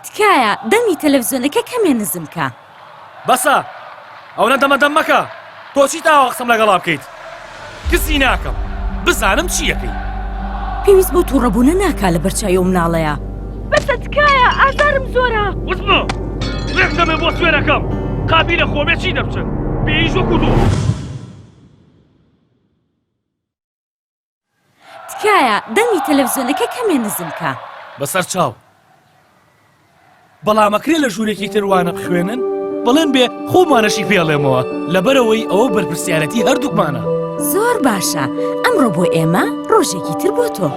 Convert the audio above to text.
تکایە دەنگی تەلەفزیۆنەکە کەمێ نزم کە. بەسە ئەونە دەمە دەم مەکە تۆ چیت ئاوا قسەم لەگەڵا بکەیت کزی ناکەم بزانم چی ئەکەی. پێویست بەو توڕەبوونە ناکا لەبەر چاوی ئەو مناڵەیا. بەسە تکایە ئازارم زۆرە. وتمە ڕێک دەمێ بۆ سوێرەکەم قابیلە خۆ بێ چی دەبچن بێ ئیش وەکو تۆ. تکایە دەنگی تەلەفزیۆنەکە کەمێ نزم کە. بەسەر چاو. بەڵام ئەکرێ لە ژوورێکی تر وانە بخوێنن؟ بەڵێن بێ خۆم وانەشی پێ ئەڵێمەوە لەبەرئەوەی ئەوە بەرپرسیارەتی هەردووکمانە. زۆر باشە ئەمڕۆ بۆ ئێمە ڕۆژێکی تر بۆ تۆ.